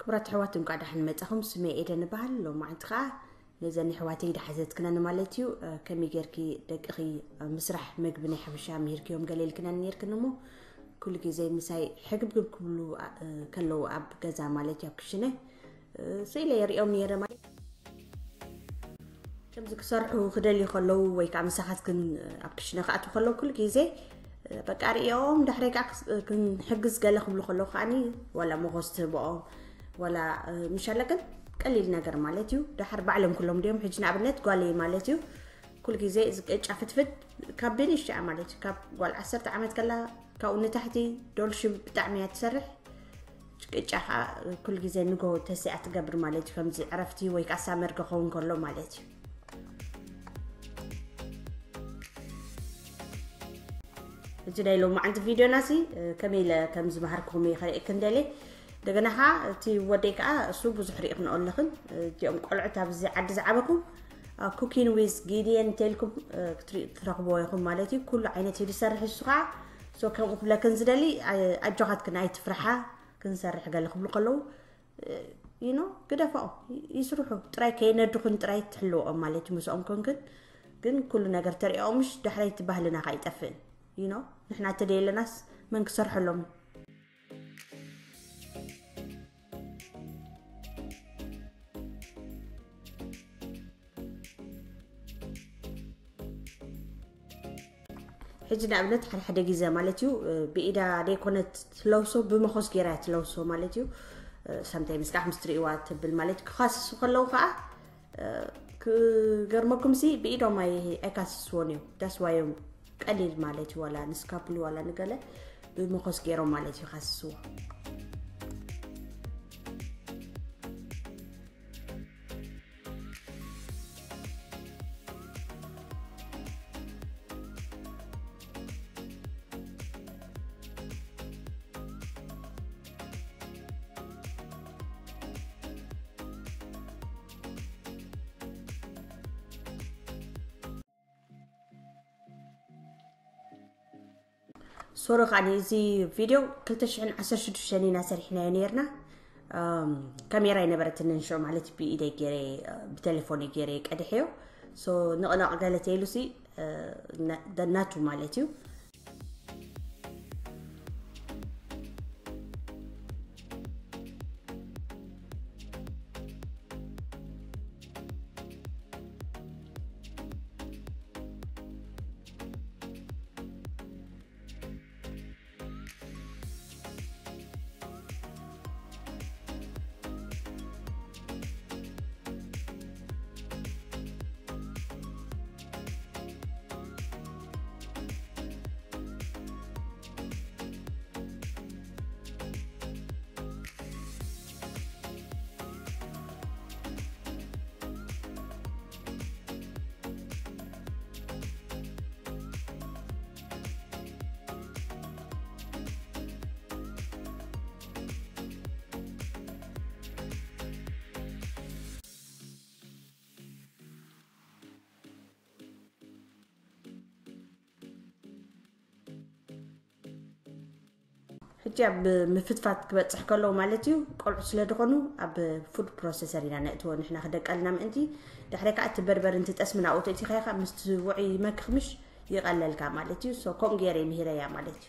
ክብራት ኣሕዋት፣ እንቋዕ ደሓን መጻኹም። ስመይ ኤደን እበሃል። ሎማዓንቲ ኸኣ ነዘን ኣሕዋተይ ደሓዘትክነን ማለት እዩ። እ፣ ከመይ ጌርኪ ደቅኺ፣ እ፣ ምስራሕ መግቢ ናይ ሓበሻ ምሂርክዮም ገለ ኢልክነን ኔርክን እሞ፣ ኩሉ ግዜ ምሳይ ሕግብግብ ክብሉ፣ እ፣ ከለዉ ኣብ ገዛ ማለት እዩ፣ ኣብ ክሽነ፣ እ፣ ስኢለ የርእዮም ነይረ ማለት። ከምዚ ክሰርሑ ክደልዩ ከለዉ ወይ ከዓ ምሳኻትክን ኣብ ክሽነ ክኣትዉ ከለዉ ኩሉ ግዜ በቃ ርእዮም፣ ዳሕረይ ከዓ ክስ-፣ ክንሕግዝ ገለ ክብሉ ከለዉ ከዓኒ ዋላ መጎስ ትህብኦም፣ ዋላ፣ እ፣ ምሻለ ግን ቀሊል ነገር ማለት እዩ። ዳሓር ባዕሎም ኩሎም ድዮም፣ ሕጂ ንኣብነት ጓለይ ማለት እዩ፣ ኩሉ ግዜ እዚ ቅጫ ፍትፍት ካብ ብንሽ እያ ማለት እዩ። ካብ ጓል ዓሰርተ ዓመት ከላ ካብኡ ንታሕቲ ዶልሽብ ብጣዕሚ እያ ትሰርሕ። ቅጫ ከዓ ኩሉ ግዜ ንጎ ተሲኣ ትገብር ማለት እዩ። ከምዚ ዕረፍቲ ወይ ከዓ ሳመር ክኸውን ከሎ ማለት እዩ። እዚ ናይ ሎማዓንቲ ቪድዮና ሲ፣ እ፣ ከመይ ኢለ ከም ዝመሃርኩኹም እየ ከርእየክን ደልየ። እንደገና ኸዓ እቲ ወደይ ከዓ እሱ ብዙሕ ርኢኽንኦ ኣለኽን። እ፣ እዚኦም ቆልዑት ኣብዚ ዓዲ ዝዓበኹ፣ እ፣ ኩኪን ዊዝ ጊድየን እንተኢልኩም፣ እ፣ ክትርኢ-፣ ትረኽብዎ ኢኹም ማለት እዩ። ኩሉ ዓይነት እዩ ዝሰርሕ እሱ ከዓ። ሶ ከምኡ ክብለክን ዝደሊ፣ እ፣ ኣጆኻትክን ኣይትፍርሓ፣ ክንሰርሕ ገለ ክብሉ ከለዉ፣ ዩ ኖ፣ ግደፍኦም፣ ይ-፣ ይስርሑ። ጥራይ ከየነድኹን ጥራይ ትሕልውኦም ማለት እዩ። ምስኦም ኮንክን ግን ኩሉ ነገር ተርእኦም፣ ምሽ ዳሕረይቲ ባህልና ኸኣ ይጠፍእን። ዩ ኖ፣ ንሕና እተደየለናስ መን ክሰርሐሎም? ሕጂ ንኣብነት ሓደ ሓደ ግዜ ማለት እዩ፣ እ፣ ብኢዳ ደይኮነት ትለውሶ፣ ብመኾስ ጌራ እያ ትለውሶ ማለት እዩ። እ፣ ሳምታይምስ ከዓ ምስ ትርእይዋ ትብል ማለት እዩ። ክኻስሱ ከለዉ ከዓ፣ እ፣ ክገርመኩም ሲ ብኢዶም ኣይ-፣ ኣይካስስዎን እዮም። ዳስ ዋይ እዮም ቀሊል ማለት እዩ። ዋላ ንስካፕል ዋላ ንገለ ብመኾስ ገይሮም ማለት እዩ ካስስዎ። ሶሪ ከዓኒ፣ እዚ ቪድዮ ክልተ ሽሕን ዓሰርተ ሽዱሽተን ኢና ሰሪሕናዮ ነይርና። ኣም፣ ካሜራ ኣይነበረትንን ሽዑ ማለት ብኢደይ ገይረ፣ ብቴሌፎነይ ገይረ ቀድሐዮ። ሶ ንቕነቕ ገለ ተይሉሲ፣ እ፣ ነ-፣ ደናቱ ማለት እዩ። ሕጂ ኣብ ምፍትፋት ክበጽሕ ከሎ ማለት እዩ፣ ቆልዑ ስለ ዝኾኑ ኣብ ፉድ ፕሮሰሰር ኢና ነእትዎ ንሕና ክደቀልና ምእንቲ። ድሕሪ ከዓ እቲ በርበርን እቲ ጠስምን ኣብኡ ተእቲኻዮ ከዓ ምስቲ ውዑይ መክኽምሽ ይቐለልካ ማለት እዩ። ሶ ከምኡ ገይረ ምሂረያ ማለት እዩ።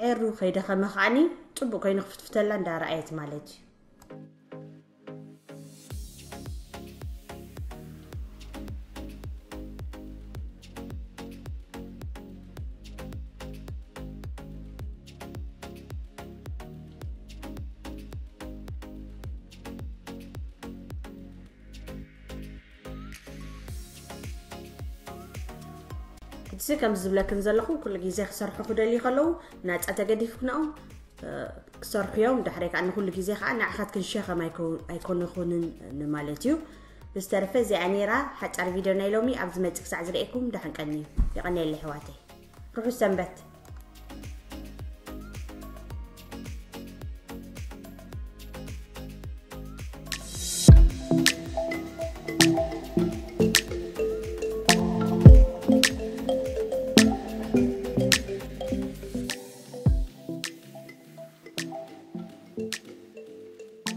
ኤሩ ከይደኸመ ከዓኒ ጽቡቕ ኮይኑ ክፍትፍተላ እንዳረኣየት ማለት እዩ። ሕጂ ከምዚ ዝብለክን ዘለኹ ኩሉ ግዜ ክሰርሑ ክደልዩ ከለዉ ናጻ ተገዲፍክንኦም ክሰርሑ እዮም። ድሕሪ ከዓ ንኩሉ ግዜ ከዓ ንዓኻትክን ሸኸም ኣይኮንኹንን ንማለት እዩ። ብዝተረፈ እዚኣ ነይራ ሓጫር ቪድዮ ናይ ሎሚ። ኣብ ዝመጽእ ክሳዕ ዝርእየኩም ደሓን ቀንዩ። ይቐንየለይ ኣሕዋተይ። ርሑስ ሰንበት።